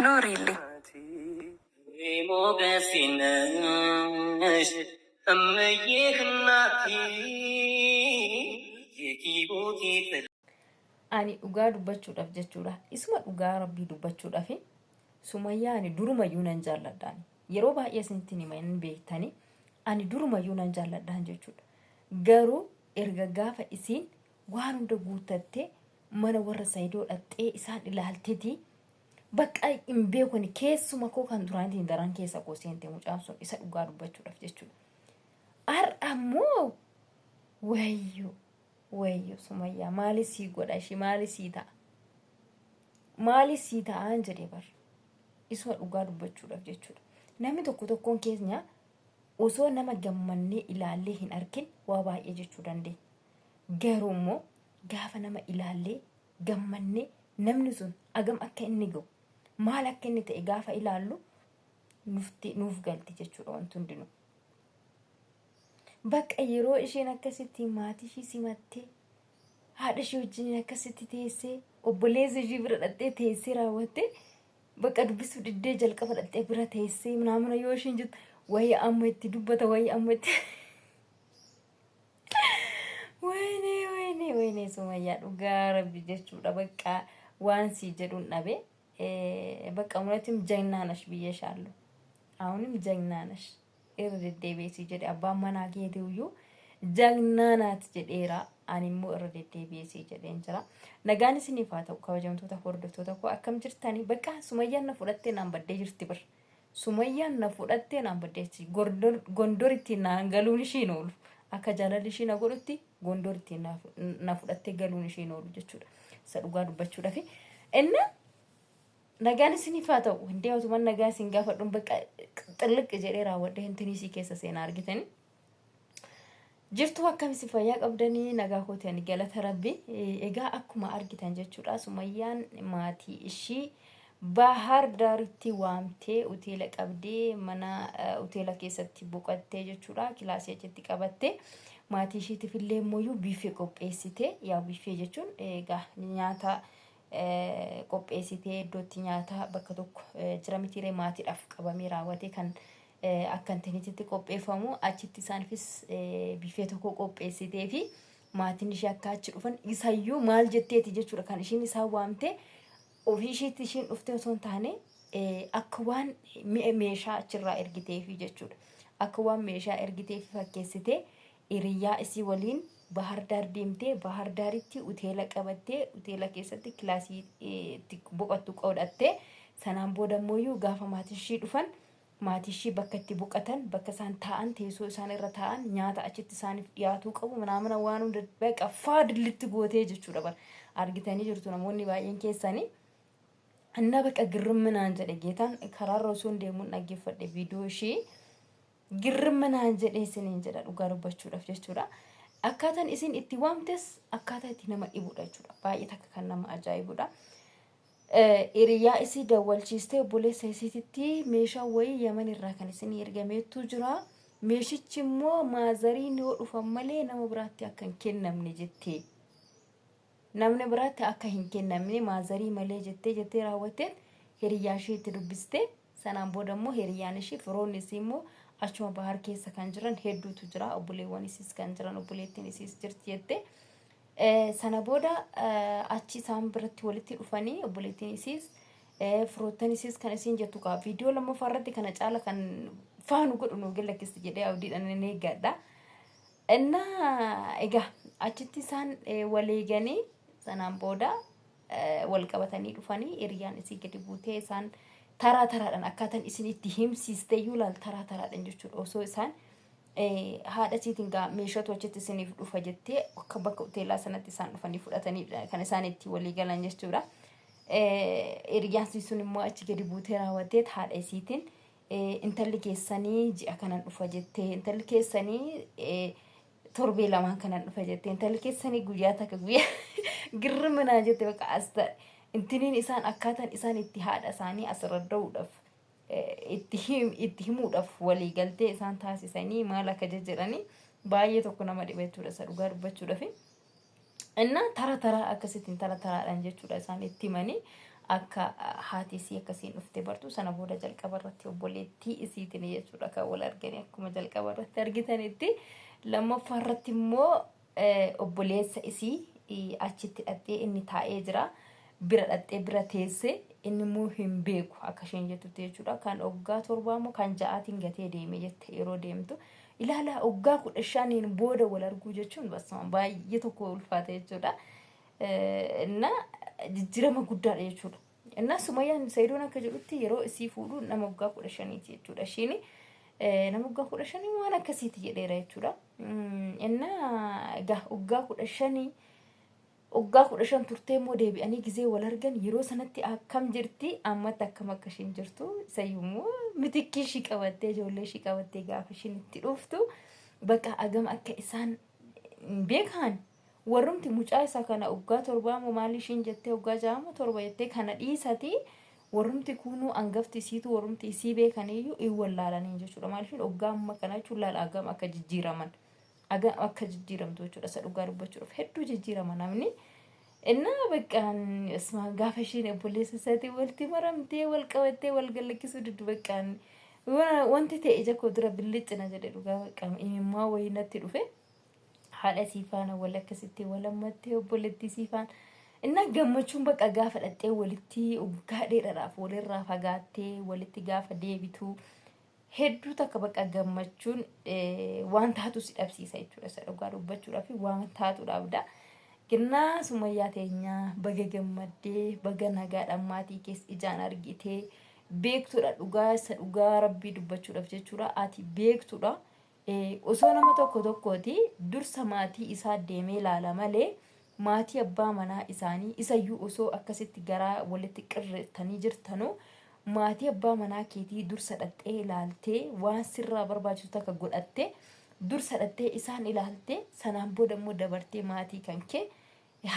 ኑሪልኝ። ሞገሴ ነሽ እምዬ እናቴ የኪቦቴ Ani dhugaa dubbachuudhaaf jechuudha. Isuma dhugaa rabbii dubbachuudhaaf Sumayyaa ani durumayyuu nan jaalladhaan. Yeroo baay'ee isinitti hima hin beektani. Ani durumayyuu nan jaalladhaan jechuudha. Garuu erga gaafa isiin waan hunda guuttattee mana warra Sayidoo dhaqxee isaan ilaaltetii bakka hin beekuni keessuma koo kan duraanitiin daran keessa koo seente mucaan sun isa dhugaa dubbachuudhaaf jechuudha. Har'a ammoo wayyo wayyo Sumayyaa maali sii godha ishii maali sii ta'a maali sii ta'aan jedhee bar isuma dhugaa dubbachuudhaaf jechuudha. Namni tokko tokkoon keenya osoo nama gammannee ilaallee hin argin waa baay'ee jechuu dandeenya. Garuu immoo gaafa nama ilaallee gammannee namni sun agam akka inni ga'u maal akka inni ta'e gaafa ilaallu nufti nuuf galti jechuudha wanti hundinuu. Bakka yeroo isheen akkasitti maatii ishii simattee haadha ishee wajjin akkasitti teessee obboleessa ishee bira dhaqxee teessee raawwattee bakka dubbisuu diddee jalqaba dhaqxee bira teessee minaamina yoo isheen jettu wayii amma itti dubbata wayii amma itti ወይኔ ወይኔ ወይኔ Sumayyaa dhugaa rabbi jechuudha bakka waan sii jedhuun dhabe በቃ እውነትም ጀግና ነሽ ብዬሻለሁ። አሁንም ጀግና ነሽ irra deddeebi'ee sii jedhe abbaan manaa keetiiyyuu ጀግና ናት jedheera ani immoo irra deddeebi'ee sii jedheen jira. Nagaan isiniif haa ta'u kabajamtoota hordoftoota koo akkam jirtanii bakka Sumayyaan na fudhattee naan baddee jirti bir. Sumayyaan na fudhattee naan baddee jirti. Gondor ittiin naan galuun ishiin oolu. Akka jaalalli ishii na godhutti Gondor ittiin na fudhattee galuun ishiin oolu jechuudha. Isa dhugaa dubbachuudhaaf. Inna nagaan isiniif haa ta'u. Hindee otuman nagaa isin gaafadhuun bakka xilliq jedhee raawwadhee hintinisii keessa seenaa argitanii. Jirtuu akkamisi fayyaa qabdanii nagaa kooti ani galata rabbi. Egaa akkuma argitan jechuudha Sumayyaan maatii ishii Baahar Daaritti waamtee hoteela qabdee mana hoteela keessatti boqottee jechuudha kilaasii achitti qabattee maatii ishiitiif illee immoo biifee qopheessite yaa biifee jechuun egaa nyaata qopheessitee iddootti nyaata bakka tokko jira mitiiree maatiidhaaf qabamee raawwatee kan akka intiniititti qopheeffamu achitti isaanifis bifee tokko qopheessitee fi maatiin ishee akka achi dhufan isayyuu maal jetteeti jechuudha kan ishiin isaan waamte ofii isheetti ishiin dhuftee osoo hin taane akka waan mi'a meeshaa achirraa ergiteefi jechuudha. Akka waan meeshaa ergiteefi fakkeessitee hiriyyaa isii waliin Bahar Daar deemtee Bahar Daaritti hoteela qabattee hoteela keessatti kilaasii itti boqottu godhattee sanaan booda immoo gaafa maatiin ishii dhufan maatii ishii bakka itti boqotan bakka isaan taa'an teessoo isaan irra taa'an nyaata achitti isaaniif dhiyaatuu qabu manaamina waan hunda baqa faadillitti gootee jechuudha bara argitanii jirtu namoonni baay'een keessanii. Inna baqa girrimminaan jedhe geetaan karaarra osoo hin deemuun dhaggeeffadhe viidiyoo ishii girrimminaan jedhee isiniin jedha dhugaa dubbachuudhaaf jechuudha. Akkaataan isin itti waamtes akkaataa itti nama dhibudha jechuudha. Baay'ee takka kan nama ajaa'ibudha. Hiriyaa isii dawwalchiistee obboleessa isiititti meeshaa wayii Yaman irraa kan isinii ergameetu jira. Meeshichi immoo maazariin yoo dhufan malee nama biraatti akka hin kennamne jettee. Namni biraatti akka hin kennamne maazarii malee jettee jettee raawwatteen hiriyaa ishee itti dubbiste. Sanaan booda immoo hiriyaan ishee firoonni isii immoo achuma bahar keessa kan jiran hedduutu jira. Obboleewwan isiis kan jiran obboleettiin isiis jirti jettee. Sana booda achi isaan biratti walitti dhufanii obboleettiin isiis firoottan isiis kan isiin jettu qaba. Viidiyoo lammaffaa irratti kana caala kan faanu godhu nu gallakkisti jedhee abdiidhaan ni eeggadha. Innaa egaa achitti isaan wal eeganii sanaan booda wal qabatanii dhufanii hiriyaan isii gadi buutee isaan taraa taraadhaan akkaataan isin itti himsiiste iyyuu laal taraa taraadhaan jechuudha osoo isaan haadha isiitiin gaa meeshaatu achitti isiniif dhufa jettee akka bakka hoteelaa sanatti isaan dhufanii fudhatanii kan isaan itti walii galan jechuudha. Hiriyaan isii sun immoo achi gadi buutee raawwatteet haadha isiitiin intalli keessanii ji'a kanan dhufa jettee intalli keessanii torbee lamaan kanan dhufa jettee intalli keessanii guyyaa takka guyyaa girriminaa jette bakka as intiniin isaan akkaataan isaan itti haadha isaanii asirra da'uudhaaf itti himuudhaaf walii galtee isaan taasisanii maal akka jejjedhanii baay'ee tokko nama dhiba jechuudha isa dhugaa dubbachuudhaaf. Inna tara taraa akkasittiin tara taraadhaan jechuudha isaan itti himanii Akka haati isii akkasiin dhufte bartu sana booda jalqaba irratti obboleettii isiitiin jechuudha kan wal arganii akkuma jalqaba irratti argitanitti. Lammaffaa irratti immoo obboleessa isii achitti dhaqxee inni taa'ee jira. Bira dhaqxee bira teesse inni immoo hin beeku akka isheen jettutti jechuudha. Kan waggaa torbaa immoo kan ja'aatiin gatee deeme jette yeroo deemtu. Ilaalaa waggaa 15n booda wal arguu jechuun basuma baay'ee tokko ulfaata jechuudha. Na jijjiirama guddaadha jechuudha. Innaa Sumayyaan Sayidoon akka jedhutti yeroo isii fuudhu nama waggaa 15ti jechuudha. Ishiin nama waggaa 15 waan akkasiiti jedheera jechuudha. Innaa egaa waggaa 15 waggaa 15 turtee immoo deebi'anii gizee wal argan yeroo sanatti akkam jirti ammatti akkam akka ishiin jirtu isayyuu immoo mitikkii ishii qabattee ijoollee ishii qabattee gaafa ishiin itti dhuftu bakka agam akka isaan hin beekan warrumti mucaa isaa kana waggaa torbaa moo maal ishiin jettee waggaa ja'a moo torba jettee kana dhiisati warrumti kunuu angafti isiitu warrumti isii beekaniyyuu hin wallaalaniin jechuudha maaliif waggaa amma kana jechuun laala agam akka jijjiiraman agam akka jijjiiramtu jechuudha isa dhugaa dubbachuudhaaf hedduu jijjiirama namni. Innaa baqqaan isma gaafa isheen obboleessa isaatiin walitti maramtee wal qabattee wal gallakkisuu diddu baqqaan wanti ta'e ija koo dura billiccina jedhe dhugaa baqqaan imimmaa wayii natti dhufe. Haadha isii faana wal akkasitti wal hammattee obboleettii isii faana. Innaa gammachuun bakka gaafa dhattee walitti waggaa dheeraadhaaf walirraa fagaattee walitti gaafa deebitu hedduu takka bakka gammachuun waan taatu si dhabsiisa jechuudha. Isa dhugaa dubbachuudhaaf waan taatu dhabda. Ginnaa Sumayyaa teenyaa baga gammaddee baga nagaadhaan maatii kees ijaan argitee beektuudha dhugaa isa dhugaa rabbii dubbachuudhaaf jechuudha. Ati beektuudha. Osoo nama tokko tokkooti dursa maatii isaa deemee ilaala malee maatii abbaa manaa isaanii isayyuu osoo akkasitti garaa walitti qirreettanii jirtanuu maatii abbaa manaa keetii dursa dhaqxee ilaaltee waan sirraa barbaachisu takka godhattee dursa dhaqxee isaan ilaaltee sanaan booda immoo dabartee maatii kan kee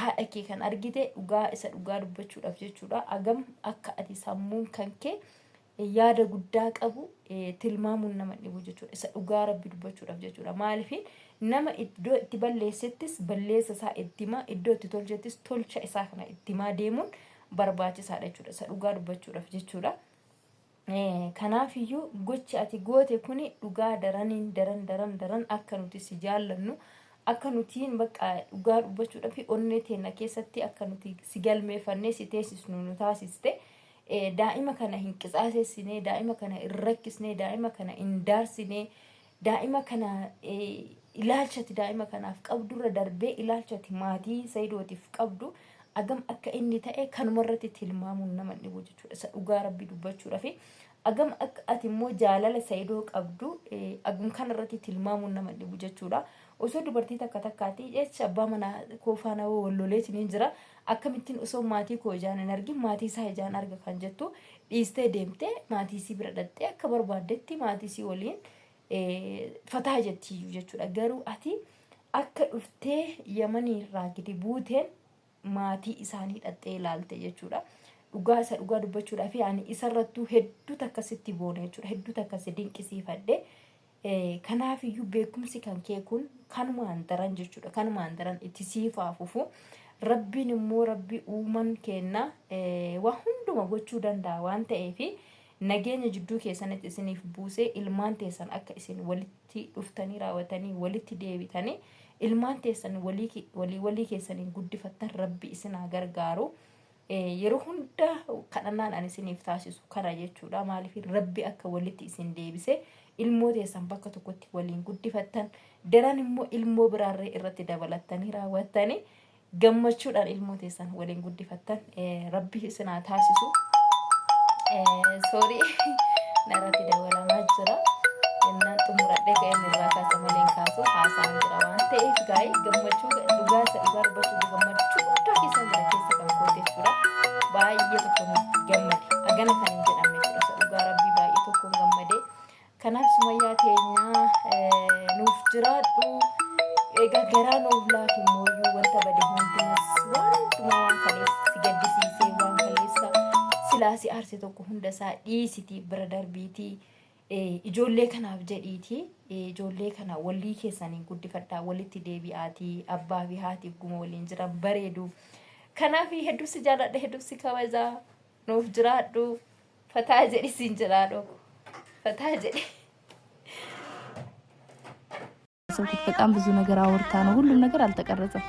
haadha kee kan argite dhugaa isa dhugaa dubbachuudhaaf jechuudha agam akka ati sammuun kan kee yaada guddaa qabu tilmaamuun nama dhibu jechuudha. Isa dhugaa rabbi dubbachuudhaaf jechuudha. Maaliif nama iddoo itti balleessettis balleessa isaa itti himaa, iddoo itti tolchettis tolcha isaa kana itti himaa deemuun barbaachisaadha jechuudha. Isa dhugaa dubbachuudhaaf jechuudha. Kanaafiyyuu gochi ati goote kuni dhugaa daraniin daran daran daran akka nuti si jaallannu akka nutiin bakka dhugaa dubbachuudhaaf onnee teenna keessatti akka nuti si galmeeffannee si teessisnu nu taasiste. Daa'ima kana hin qisaasessine, daa'ima kana hin rakkisne, daa'ima kana hin daarsine, daa'ima kana ilaalchati daa'ima kanaaf qabdurra darbee ilaalchati maatii Sayidootiif qabdu agam akka inni ta'e kanumarratti tilmaamuun nama dhibu jechuudha. Isa dhugaa rabbii dubbachuudhaaf agam akka ati immoo jaalala Sayidoo qabdu agum kanarratti tilmaamuun nama dhibu jechuudha. Osoo dubartii takka takkaati jecha abbaa manaa koo faana wal loleetiin jira. Akkamittiin osoo maatii koo ijaan hin argin maatii isaa ijaan arga kan jettu dhiistee deemtee maatii isii bira dhaqxee akka barbaaddetti maatii isii waliin fataa jettiyyuu jechuudha. Garuu ati akka dhuftee Yamanii irraa gadi buuteen maatii isaanii dhaqxee ilaalte jechuudha. Dhugaa isa dhugaa dubbachuudhaaf ani isarrattuu hedduu takka sitti boone jechuudha. Hedduu takka si dinqisiifadhe. Kanaafiyyuu beekumsi kan kee kun kanumaan daran jechuudha. Kanumaan daran itti siif haa fufu. Rabbiin immoo rabbi uuman kenna waa hunduma gochuu danda'a waan ta'eef nageenya jidduu keessanitti isiniif buusee ilmaan teessan akka isin walitti dhuftanii raawwatanii walitti deebitanii ilmaan teessan walii walii keessaniin guddifattan rabbi isin haa gargaaru. Yeroo hunda kadhannaan ani isiniif taasisu kana jechuudha. Maaliif rabbi akka walitti isin deebise ilmoo teessan bakka tokkotti waliin guddifattan daran immoo ilmoo biraarree irratti dabalattanii raawwattanii gammachuudhaan ilmoo teessan waliin guddifattan rabbi isin haa taasisu. Soorii narratti dabalamaa jira. Innaan xumuradhee ka'ee irraa kaasa malee hin kaasu haasaan jira waan ta'eef gaa'ee gammachuu dhugaa isa dhugaa dubbachuuf gammachuu guddaa keessa jira keessa kan koote jechuudha. Baay'ee tokkoon gammade hagana kan hin jedhamne jechuudha. Isa dhugaa rabbii baay'ee tokkoon gammade. Kanaaf Sumayyaa teenyaa nuuf jiraadhu. Egaa garaa nuuf laafi mooyyuu wanta bade hundumas waan hundumaa waan kaleessa si gaddisiisee waan kaleessa silaa si aarse tokko hunda isaa dhiisitii bira darbiitii ijoollee kanaaf jedhiitii ijoollee kana walii keessaniin guddifadhaa walitti deebi'aatii abbaa fi haatiif guma waliin jiran bareedu. Kanaaf hedduu si jaalladha hedduu si kabajaa. Nuuf jiraadhu, fataa jedhi siin jedhaa dhooku, fataa jedhi. በጣም ብዙ ነገር አውርታ ነው። ሁሉም ነገር አልተቀረጸም።